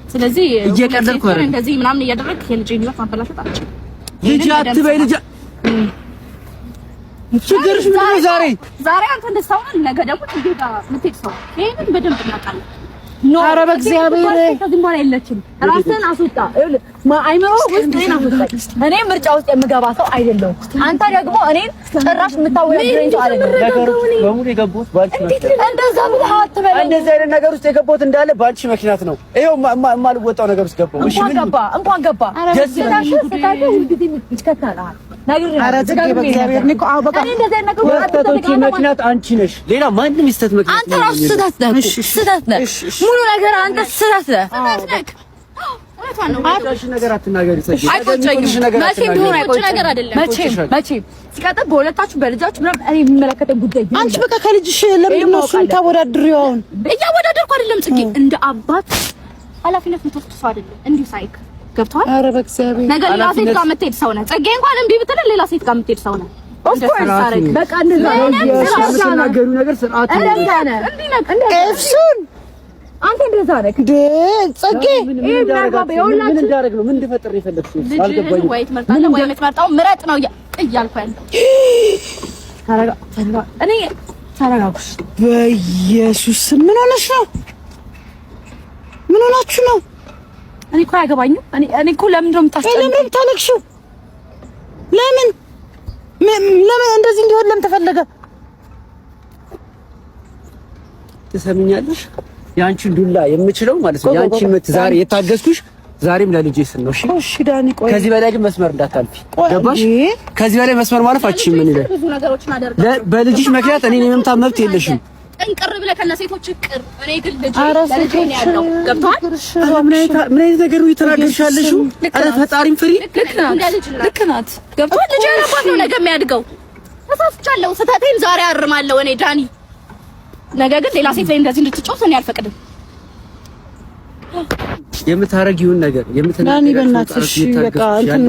ስለዚህ እየቀለድኩ አይደለም። እንደዚህ ምናምን እያደረግክ የልጄን ህይወት ማበላሸት አልችልም። ልጅ አትበይ። ልጅ ችግርሽ ምንድን ነው ዛሬ? ዛሬ አንተ እንደሰው ነህ፣ ነገ ደግሞ ጽጌ ጋር የምትሄድ ሰው። ይሄንን በደንብ እናውቃለን። No። ኧረ በእግዚአብሔር። ከዚህ በኋላ የለችም። ራስህን አስወጣ። ይኸውልህ አይምሮ ውስጥ እኔን አስወጣኝ። እኔ ምርጫ ውስጥ የምገባ ሰው አይደለሁም። አንተ ደግሞ እኔን ጭራሽ የምታወያየኝ ሰው አይደለሁም። ነገሮች በሙሉ የገቡት ባንቺ ምክንያት ነው። እንደዛ ብለህ አትበለኝ። እንደዚህ አይነት ነገር ውስጥ የገባሁት እንዳለ ባንቺ ምክንያት ነው። ይኸው የማልወጣው ነገር ውስጥ ገባሁ። እሺ እንኳን ምን ገባ እንኳን ገባ። ደስ ይላል። ስታውቅ ሁልጊዜ ይከተልሃል። ኧረ ጽጌ በእግዚአብሔር እኔ እኮ አዎ በቃ እኔ እንደዚህ አይነት ነገር የስህተቶቼ ምክንያት አንቺ ነሽ። ሌላ ማንም የስህተት ምክንያት አንተ ራሱ ስህተት ነህ እኮ ስህተት ነህ። ሙሉ ነገር አንተ ስህተት ነህ። እውነቷን ነው። አንቺ ነገር አትናገሪ ጽጌ። አይቆጨኝም። ነገር መቼም ቢሆን አትናገሪ። ነገር አይደለም። መቼም መቼም። ሲቀጥል በሁለታችሁ በልጃችሁ ምናምን እኔ የሚመለከተኝ ጉዳይ የለም። አንቺ በቃ ከልጅሽ ለምንድን ነው እሱን ታወዳድሪው አሁን? እያወዳደርኩ አይደለም ጽጌ፣ እንደ አባት ኃላፊነት የምትወስድ ሰው አይደለም። እንዲሁ ሳይክ ገብቶሃል። ኧረ በእግዚአብሔር ነገ ሌላ ሴት ጋር የምትሄድ ሰው ነህ። ጽጌ እንኳን እምቢ ብትል ሌላ ሴት ጋር የምትሄድ ሰው ነህ። Of course በቃ እንደዛ ነው። የምትናገሪው ነገር ስርዓት ነው። እንደዛ ነህ። ኤፍሱን አንተ እንደዛ ነህ። እንደ ጽጌ ምን ይሄ እንዳደረጋችሁ የሁላችን- ምን እንዳደረግ ነው? ምን እንድፈጥር ነው የፈለግሽው? ልጅህን አልገባኝም። ወይ ትመርጣለህ ወይ የምትመርጠው ምረጥ ነው እያልኩ ያለው። ተረጋ ተረጋ። እኔ ተረጋጉሽ። በኢየሱስ ምን ሆነሽ ነው? ምን ሆናችሁ ነው? እኔ እኮ አያገባኝም። እኔ እኮ ለምንድን ነው የምታስጨንቀኝ? ለምን የምታለቅሺው? ለምን ለምን እንደዚህ እንዲሆን ለምን ተፈለገ? ትሰሚኛለሽ? የአንቺን ዱላ የምችለው ማለት ነው የአንቺን ምት ዛሬ የታገዝኩሽ ዛሬም ለልጄ ስል ነው። እሺ እሺ ዳኒ ቆይ ከዚህ በላይ ግን መስመር እንዳታልፊ ገባሽ? እንዴ? ከዚህ በላይ መስመር ማለፍ አትችይም። ምን ይላል? ብዙ ነገሮችን አደርጋለሁ። በልጅሽ ምክንያት እኔን የመምታት መብት የለሽም። ጥንቅር ብለህ ከነ ሴቶች ቅር። እኔ ግን ልጄ ኧረ ለልጄ ነው ያለው። ገብቶሃል? ኧረ ምን አይነት ነገር ነው እየተናገርሽ ያለሽው? ኧረ ፈጣሪም ፍሪ። ልክ ናት። እንደ ልጅ ናት። ልክ ናት። ገብቶሃል? ልጄ ያለባት ነው ነገ የሚያድገው። ተሳስቻለሁ። ስህተቴን ዛሬ አርማለሁ እኔ ዳኒ። ነገ ግን ሌላ ሴት ላይ እንደዚህ እንድትጫወት እኔ አልፈቅድም። የምታረጊውን ነገር ዳኒ የምትናገሪው በእናትሽ በቃ እንትን